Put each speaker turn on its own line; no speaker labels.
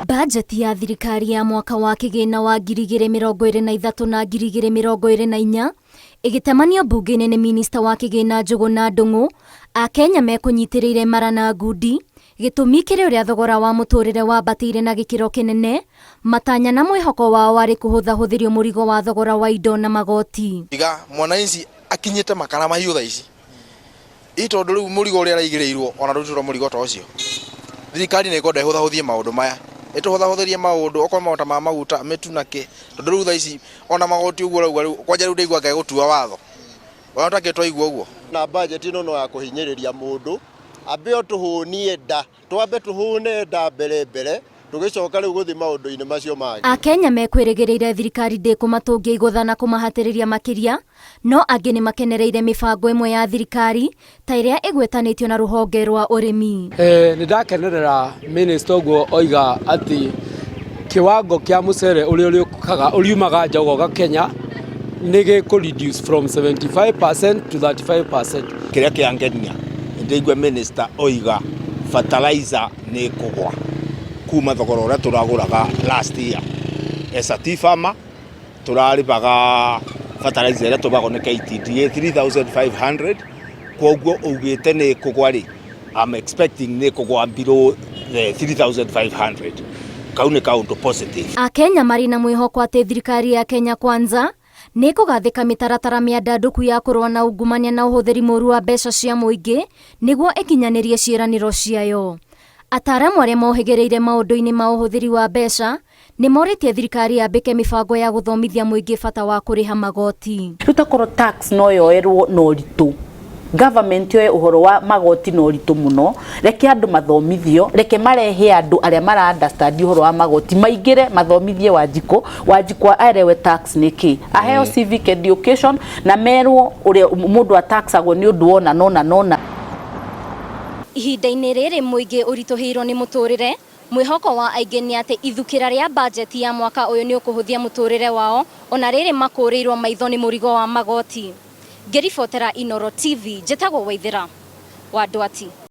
Bajeti ya thirikari ya mwaka wa kĩgĩna wa 2023 na 2024 ĩgĩtemanio mbunge-inĩ nĩ minista wa kĩgĩna Njũgũna Ndung'u, Akenya mekũnyitĩrĩire mara na ngundi, gĩtũmi kĩrĩ ũrĩa thogora wa mũtũrĩre wambatĩire na gĩkĩro kĩnene, matanya na mwĩhoko wao warĩ kũhũthahũthĩrio mũrigo wa thogora wa indo na magoti.
Tiga mwananchi akinyĩte makara mahiũ thaa ici ĩ tondũ rĩu mũrigo ũrĩa araigĩrĩirwo ona ndũtũra mũrigo ta ũcio. Thirikari nĩ ĩkwenda ĩhũthahũthie maũndũ maya, ĩtũhũthahũthĩrie maũndũ okorwo maũndũ ma maguta, mĩtu na kĩ, tondũ rĩu thaa ici ona magoti ũguo ũrauga rĩu kwanja rĩu ndaigua ngegũtua watho, ona ũtakĩrĩ twaigua ũguo.
Na budget ĩno no ya kũhinyĩrĩria mũndũ, ambe tũhũnie nda, twambe tũhũne nda mbere mbere, tũgĩcoka rĩu gũthiĩ maũndũ-inĩ macio mangĩ.
Akenya mekwĩrĩgĩrĩire thirikari ndĩkũmatũngia igũtha na kũmahatĩrĩria makĩria, no angĩ nĩ makenereire mĩbango ĩmwe ya thirikari ta ĩrĩa ĩgwetanĩtio na rũhonge rwa ũrĩmi.
Nĩ ndakenerera minister ũguo oiga atĩ kiwango kĩa mũcere ũrĩa ũrĩũkaga ũriumaga nja ũgoka Kenya nĩ gĩkũ reduce from 75% to 35%.
Kĩrĩa kĩangenia ndĩigua minister oiga fertilizer nĩ ĩkũgwa kuma thogora ũrĩa tũragũraga last year. As a tea farmer tũrarĩbaga fertilizer ĩrĩa tũbagwo nĩ KTDA 3500, koguo augĩte nĩ ĩkũgwa rĩ, I'm expecting nĩ ĩkũgwa below the 3500. Kau nĩ kaũndũ positive.
Akenya marĩ na mwĩhoko atĩ thirikari ya Kenya Kwanza nĩ ĩkũgathĩka mĩtaratara mĩandandũku ya kũrũa na ungumania na ũhũthĩri mũru wa mbeca cia mũingĩ nĩguo ĩkinyanĩrie ciĩranĩro ciayo. Ataaramu arĩa mohĩgĩrĩire maũndũ-inĩ ma ũhũthĩri wa mbeca nĩ morĩtie thirikari yambĩke mĩbango ya gũthomithia mũingĩ bata wa kũrĩha magoti.
Rĩu takorwo tax no yoerwo na ũritũ, government yoe ũhoro wa magoti na ũritũ mũno, reke andũ mathomithio, reke marehe andũ arĩa mara understand ũhoro wa magoti, maingĩre mathomithie Wanjikũ, Wanjikũ aerewe tax nĩ kĩ, aheo civic education na merwo ũrĩa mũndũ ataxagwo nĩ ũndũ wona nona nona.
Ihinda-inĩ rĩrĩ mũingĩ ũritũhĩirwo nĩ mũtũrĩre, mwĩhoko wa aingĩ nĩ atĩ ithukĩra rĩa bajeti ya mwaka ũyũ nĩ ũkũhũthia mũtũrĩre wao ona rĩrĩ makũrĩirwo maitho nĩ mũrigo wa magoti. Ngĩribotera Inooro TV, njĩtagwo Waithĩra wa Ndwati.